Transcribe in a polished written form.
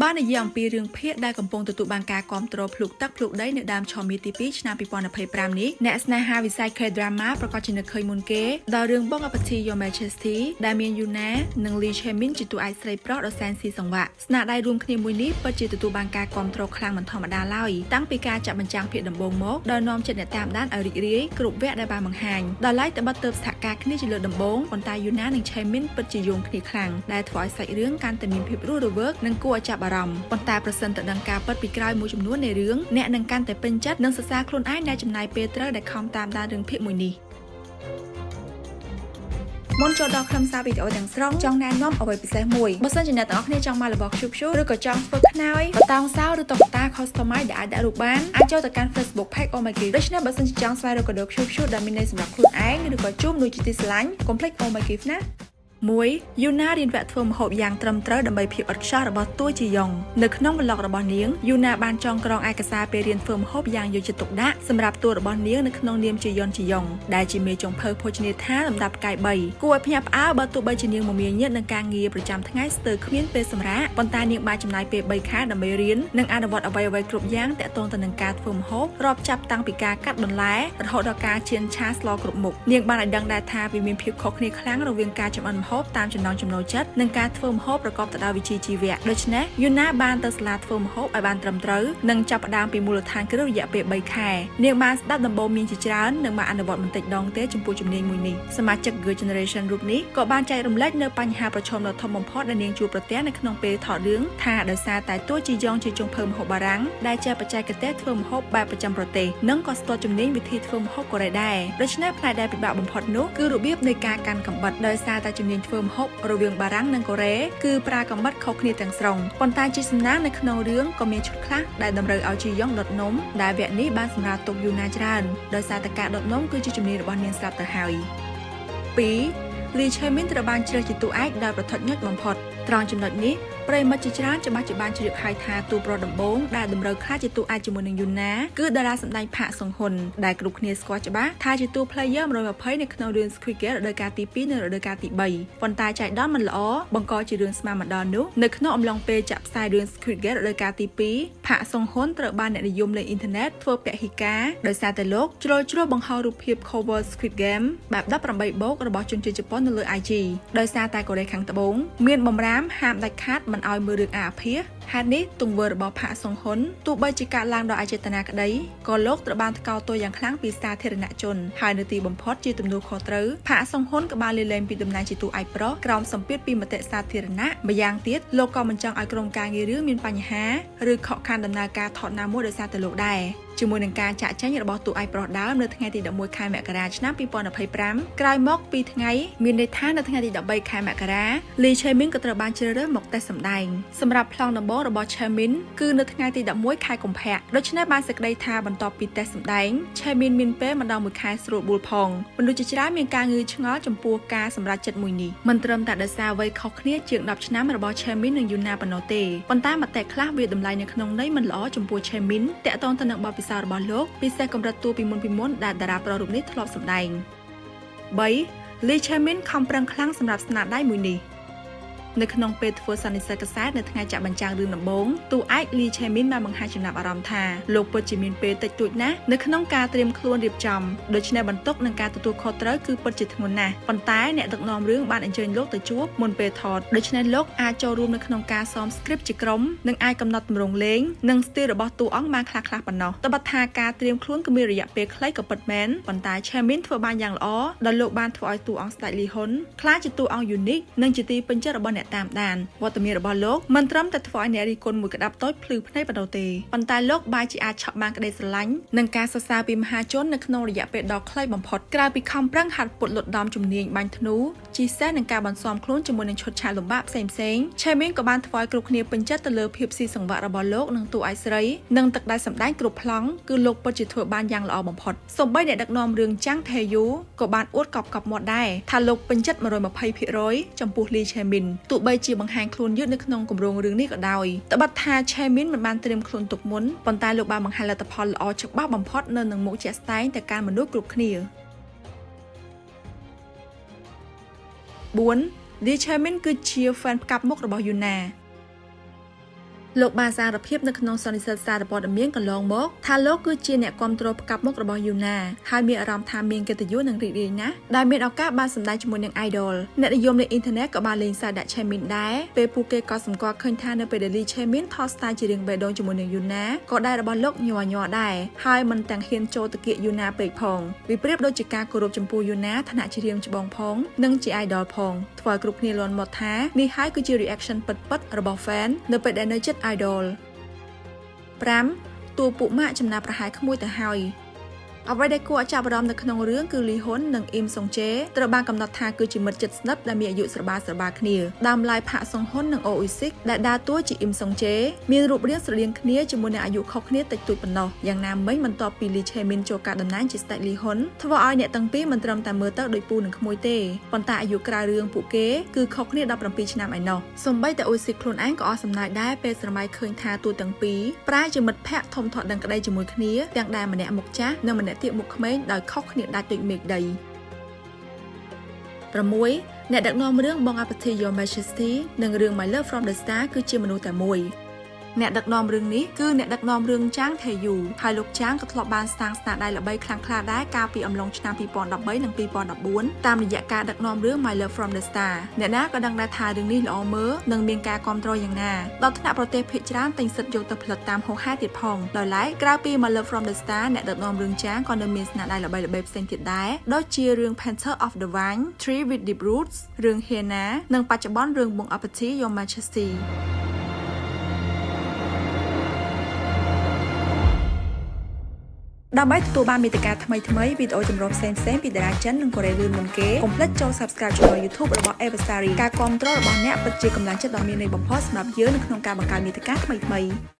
បាននិយាយអំពីរឿងភាគដែលកំពុងទទួលបានការគាំទ្រភ្លុកទឹកភ្លុកដីនៅដើមឆមាសទី2ឆ្នាំ2025នេះអ្នកស្នេហាវិស័យ K-drama ប្រកាសជានឹកឃើញមុនគេដល់រឿង Bon Appetit Your Majesty ដែលមាន Yuna និង Lee Chae-min ជាតួឯកស្រីប្រុសដ៏សែនស៊ីសង្វាក់ស្នាដៃរួមគ្នាមួយនេះពិតជាទទួលបានការគាំទ្រខ្លាំងមិនធម្មតាឡើយតាំងពីការចាក់បញ្ចាំងភាគដំបូងមកដោយនាំចិត្តអ្នកតាមដានឲ្យរីករាយគ្រប់វគ្គដែលបានបង្ហាញដល់ឡែកត្បិតទើបសហការគ្នាជាលើកដំបូងប៉ុន្តែ Yuna និង Chae-min ពិតជាយោងគ្នាខ្លាំងដែលធ្វើឲ្យសាច់រឿងកាន់តែមានភាពរស់រវើកនិងគួរឲ្យចាប់អារម្មណ៍ប៉ុន្តែប្រសិនទៅដឹងការពិតពីក្រោយមួយចំនួននៃរឿងអ្នកនឹងកាន់តែពេញចិត្តនិងសរសើរខ្លួនឯងដែលចំណាយពេលត្រូវដែលខំតាមដានរឿងភាគមួយនេះ។មុនចូលដល់ខ្លឹមសារវីដេអូទាំងស្រុងចង់ណែនាំអ្វីពិសេសមួយបើសិនជាអ្នកទាំងអស់គ្នាចង់មករបស់ cute cute ឬក៏ចង់ធ្វើខ្នើយបតោងសោឬតុក្កតា customize ដែលអាចដាក់រូបបានអាចចូលទៅកាន់ Facebook Page Oh My Gift ដូច្នេះបើសិនជាចង់ស្វែងរកកាដូ cute cute ដែលមានន័យសម្រាប់ខ្លួនឯងឬក៏ជូនមនុស្សជាទីស្រឡាញ់កុំភ្លេច Oh My Gift ណា1យូណារៀនវគ្គធ្វើម្ហូបយ៉ាងត្រឹមត្រូវដើម្បីភាពឥតខ្ចោះរបស់តួជាយ៉ុងនៅក្នុង vlog របស់នាងយូណាបានចងក្រងឯកសារពេលរៀនធ្វើម្ហូបយ៉ាងយកចិត្តទុកដាក់សម្រាប់តួរបស់នាងនៅក្នុងនាមជាយ៉ុនជាយ៉ុងដែលជាមេចុងភៅភោជនីយដ្ឋានលំដាប់ផ្កាយ3គួរឲ្យភ្ញាក់ផ្អើលបើទោះបីជានាងមមាញឹកនឹងការងារប្រចាំថ្ងៃស្ទើរគ្មានពេលសម្រាកប៉ុន្តែនាងបានចំណាយពេល3ខែដើម្បីរៀននិងអនុវត្តអ្វីៗគ្រប់យ៉ាងទាក់ទងទៅនឹងការធ្វើម្ហូបរាប់ចាប់តាំងពីការកាត់បន្លែរហូតដល់ការចៀនឆាស្លគ្រប់មុខនាងបានឲ្យដឹងដែរថាវាមានភាពខុសគ្នាខ្លាំងរវាងការចម្អិនម្ហូបតាមចំណង់ចំណូលចិត្តនិងការធ្វើម្ហូបប្រកបទៅដោយវិជ្ជាជីវៈដូច្នេះយូណាបានទៅសាលាធ្វើម្ហូបឲ្យបានត្រឹមត្រូវនិងចាប់ផ្ដើមពីមូលដ្ឋានគ្រឹះរយៈពេល3ខែនាងបានស្ដាប់ដំបូន្មានជាច្រើននិងបានអនុវត្តបន្តិចដងទេចំពោះជំនាញមួយនេះសមាជិក Girl Generation រូបនេះក៏បានចែករំលែកនៅបញ្ហាប្រឈមដ៏ធំបំផុតដែលនាងជួបប្រទះនៅក្នុងពេលថតរឿងថាដោយសារតែតួជីយ៉ងជាចុងភៅម្ហូបបារាំងដែលចេះបច្ចេកទេសធ្វើម្ហូបបែបប្រចាំប្រទេសនិងក៏ស្ទាត់ជំនាញវិធីធ្វើម្ហូបកូរ៉េដែរដូច្នេះផ្នែកដែលពិបាកបំផុតនោះគឺរបៀបនៃការកាន់កាំបិតដោយសារតែជំនាញធ្វើម្ហូបរវាងបារាំងនិងកូរ៉េគឺប្រើកាំបិតខុសគ្នាទាំងស្រុងប៉ុន្តែជាសំណាងនៅក្នុងរឿងក៏មានឈុតខ្លះដែលតម្រូវឲ្យជីយ៉ងដុតនំដែលវគ្គនេះបានសម្រាប់ទុកយូរណាច្រើនដោយសារតែការដុតនំគឺជាជំនាញរបស់នាងស្រាប់ទៅហើយ2លីឆេមីនត្រូវបានជ្រើសជាតួឯកដោយប្រថុចញុចបំផុតត្រង់ចំណុចនេះប្រិយមិត្តជាច្រើនច្បាស់ជាបានជ្រាបហើយថាតួប្រុសដំបូងដែលតម្រូវខ្លះជាតួឯកជាមួយនឹងយូណាគឺតារាសម្ដែងផាកសុងហ៊ុនដែលគ្រប់គ្នាស្គាល់ច្បាស់ថាជាតួ player 120នៅក្នុងរឿង Squid Game រដូវកាលទី2និងរដូវកាលទី3ប៉ុន្តែចៃដន្យមិនល្អបង្កជារឿងស្មានមិនដល់នោះនៅក្នុងអំឡុងពេលចាក់ផ្សាយរឿង Squid Game រដូវកាលទី2ផាកសុងហ៊ុនត្រូវបានអ្នកនិយមលេងអ៊ីនធឺណិតធ្វើពហិការដោយសារតែលោកជ្រុលជ្រួសបង្ហោះរូបភាព cover Squid Game បែប18បូករបស់ជនជាតិជប៉ុននៅលើ IG ដោយសារតែកូរ៉េខាងត្បូងមានបំរាមហាមដាច់ខាតមិនឲ្យមើលរឿងអាអាភាសហេតុនេះទង្វើរបស់ផាកសុងហ៊ុនទោះបីជាកើតឡើងដោយអចេតនាក្តីក៏លោកត្រូវបានថ្កោលទោសយ៉ាងខ្លាំងពីសាធារណជនហើយនៅទីបំផុតជាទំនួលខុសត្រូវផាកសុងហ៊ុនក៏បានលាលែងពីតំណែងជាតួឯកប្រុសក្រោមសម្ពាធពីមតិសាធារណៈម្យ៉ាងទៀតលោកក៏មិនចង់ឲ្យក្រុមការងាររឿងមានបញ្ហាឬខកខានដំណើរការថតណាមួយដោយសារតែលោកដែរជាមួយនឹងការចាក់ចែងរបស់តួឯកប្រុសដើមនៅថ្ងៃទី11ខែមករាឆ្នាំ2025ក្រោយមក2ថ្ងៃមានន័យថានៅថ្ងៃទី13ខែមករាលីឆេមីនក៏ត្រូវបានជ្រើសរើសមកតេស្តសម្ដែងសម្រាប់ប្លង់ដំបូងរបស់ឆេមីនគឺនៅថ្ងៃទី11ខែកុម្ភៈដូច្នេះបានសេចក្តីថាបន្ទាប់ពីតេស្តសម្ដែងឆេមីនមានពេលមិនដល់មួយខែស្រួលបួលផងមនុស្សជាច្រើនមានការងឿឆ្ងល់ចំពោះការសម្រេចចិត្តមួយនេះមិនត្រឹមតែដោយសារវ័យខុសគ្នាជាង10ឆ្នាំរបស់ឆេមីននិងយូណាប៉ុណ្ណោះទេប៉ុន្តែមតិខ្លះវាតម្លៃនៅក្នុងន័យមិនល្អចំពោះឆេមីនតាក់ទងទៅនឹងបទពិសោធន៍របស់លោកពិសេសកម្រិតតួពីមុនពីមុនដែលតារាប្រុសរូបនេះធ្លាប់សម្ដែង3លីឆេមីនខំប្រឹងខ្លាំងសម្រាប់ស្នាដៃមួយនេះនៅក្នុងពេលធ្វើសន្និសីទកាសែតនៅថ្ងៃចាក់បញ្ចាំងរឿងដំបូងតួឯកលីឆេមីនបានបង្ហាញចំណាប់អារម្មណ៍ថាលោកពិតជាមានពេលតិចតួចណាស់នៅក្នុងការត្រៀមខ្លួនរៀបចំដូច្នេះបន្ទុកនិងការទទួលខុសត្រូវគឺពិតជាធ្ងន់ណាស់ប៉ុន្តែអ្នកដឹកនាំរឿងបានអញ្ជើញលោកទៅជួបមុនពេលថតដូច្នេះលោកអាចចូលរួមនៅក្នុងការសម script ជាក្រុមនិងអាចកំណត់ទម្រង់លេងនិង style របស់តួអង្គបានខ្លះៗប៉ុណ្ណោះត្បិតថាការត្រៀមខ្លួនគឺមានរយៈពេលខ្លីក៏ពិតមែនប៉ុន្តែឆេមីនធ្វើបានយ៉ាងល្អដោយលោកបានធ្វើឲ្យតួអង្គស្ដេចលីហ៊ុនក្លាយជាតួអង្គ unique និងជាទីពេញចិត្តរបស់អ្នកតាមដានវត្តមានរបស់លោកមិនត្រឹមតែធ្វើឲ្យអ្នករិះគន់មួយក្តាប់តូចភ្លឺភ្នែកប៉ុណ្ណោះទេប៉ុន្តែលោកបែរជាអាចឆក់បានក្តីស្រឡាញ់និងការសរសើរពីមហាជននៅក្នុងរយៈពេលដ៏ខ្លីបំផុតក្រៅពីខំប្រឹងហាត់ពត់លត់ដំជំនាញបាញ់ធ្នូជីសេះនិងការបន្ស៊ាំខ្លួនជាមួយនឹងឈុតឆាកលំបាកផ្សេងផ្សេងឆេមីនក៏បានធ្វើឲ្យគ្រប់គ្នាពេញចិត្តទៅលើភាពស៊ីសង្វាក់របស់លោកនិងតួឯកស្រីនិងទឹកដៃសម្ដែងគ្រប់ប្លង់គឺលោកពិតជាធ្វើបានយ៉ាងល្អបំផុតសូម្បីអ្នកដឹកនាំរឿងចាំងថេយូក៏បានអួតកប់កប់មាត់ដែរថាលោកពេញចិត្ត120%ចំពោះលីឆេមីនទោះបីជាបង្ហាញខ្លួនយឺតនៅក្នុងគម្រោងរឿងនេះក៏ដោយត្បិតថាឆេមីនមិនបានត្រៀមខ្លួនទុកមុនប៉ុន្តែលោកបានបង្ហាញលទ្ធផលល្អច្បាស់បំផុតនៅនឹងមុខជាក់ស្ដែងទៅកាន់មនុស្សគ្រប់គ្នា4លីឆេមីនគឺជា fan ផ្កាប់មុខរបស់យូណា លោកបានសារភាពនៅក្នុងសន្និសីទសារព័ត៌មានកន្លងមកថាលោកគឺជាអ្នកគាំទ្រផ្កាប់មុខរបស់យូណាហើយមានអារម្មណ៍ថាមានកិត្តិយសនិងរីករាយណាស់ដែលមានឱកាសបានសម្ដែងជាមួយនឹង idol អ្នកនិយមលើអ៊ីនធឺណិតក៏បានលេងសើចដាក់ឆេមីនដែរពេលពួកគេក៏សម្គាល់ឃើញថានៅពេលដែលលីឆេមីនថតស្ទាយជារៀងបេះដូងជាមួយនឹងយូណាក៏ដែររបស់លោកញ័រញ័រដែរហើយមិនទាំងហ៊ានចូលទៅគៀកយូណាពេកផងវាប្រៀបដូចជាការគោរពចំពោះយូណាឋានៈជារៀងច្បងផងនិងជា idol ផងធ្វើឲ្យគ្រប់គ្នាលាន់មាត់ថានេះហើយគឺជា reaction ពិតៗរបស់ fan នៅពេលដែលនៅជិត idol 5តួពួកម៉ាក់ចំណាប់ប្រហែលក្មួយទៅហើយអ្វីដែលគួរឲ្យចាប់អារម្មណ៍នៅក្នុងរឿងគឺលីហ៊ុននិងអ៊ីមសុងជេត្រូវបានកំណត់ថាគឺជាមិត្តជិតស្និទ្ធដែលមានអាយុស្របាលស្របាលគ្នាដើមឡាយផាកសុងហ៊ុននិងអូអ៊ីស៊ីកដែលដើរតួជាអ៊ីមសុងជេមានរូបរាងស្រដៀងគ្នាជាមួយនឹងអាយុខុសគ្នាតិចតួចប៉ុណ្ណោះយ៉ាងណាមិញបន្ទាប់ពីលីឆេមីនចូលការតំណែងជាស្ដេចលីហ៊ុនធ្វើឲ្យអ្នកទាំងពីរមិនត្រឹមតែមើលទៅដូចពូនិងក្មួយទេប៉ុន្តែអាយុក្រៅរឿងពួកគេគឺខុសគ្នា17ឆ្នាំឯណោះសូម្បីតែអ៊ូស៊ីកខ្លួនឯងក៏អស់សំណើចដែរពេលស្រមៃឃើញថាតួទាំងពីរប្រែជាមិត្តភ័ក្តិធំធាត់ដឹងក្តីជាមួយគ្នាទាំងដែលម្នាក់មុខចាស់និងម្នាក់ទៀតមុខក្មេងដោយខុសគ្នាដាច់ដូចមេឃដី6អ្នកដឹកនាំរឿង Bon Appetit Your Majesty និងរឿង My Love from the Star គឺជាមនុស្សតែមួយអ្នកដឹកនាំរឿងនេះគឺអ្នកដឹកនាំរឿងចាងថេយូហើយលោកចាងក៏ធ្លាប់បានសាងស្នាដៃល្បីខ្លាំងក្លាដែរកាលពីអំឡុងឆ្នាំ2013និង2014តាមរយៈការដឹកនាំរឿង My Love from the Star អ្នកណាក៏ដឹងដែរថារឿងនេះល្អមើលនិងមានការគាំទ្រយ៉ាងណាដល់ថ្នាក់ប្រទេសភាគច្រើនទិញសិទ្ធិយកទៅផលិតតាមហូហែទៀតផងដោយឡែកក្រៅពី My Love from the Star អ្នកដឹកនាំរឿងចាងក៏នៅមានស្នាដៃល្បីៗផ្សេងទៀតដែរដូចជារឿង Panther of the Vine, Tree with Deep Roots រឿង Hyena និងបច្ចុប្បន្នរឿង Bon Appetit Your Majesty ដើម្បីទទួលបានមាតិកាថ្មីៗវីដេអូចម្រុះផ្សេងៗពីតារាចិននិងកូរ៉េលឿនមុនគេកុំភ្លេចចូល Subscribe Channel YouTube របស់ Eversari ការគាំទ្ររបស់អ្នកពិតជាកម្លាំងចិត្តដ៏មានន័យបំផុតសម្រាប់យើងនៅក្នុងការបង្កើតមាតិកាថ្មីៗ។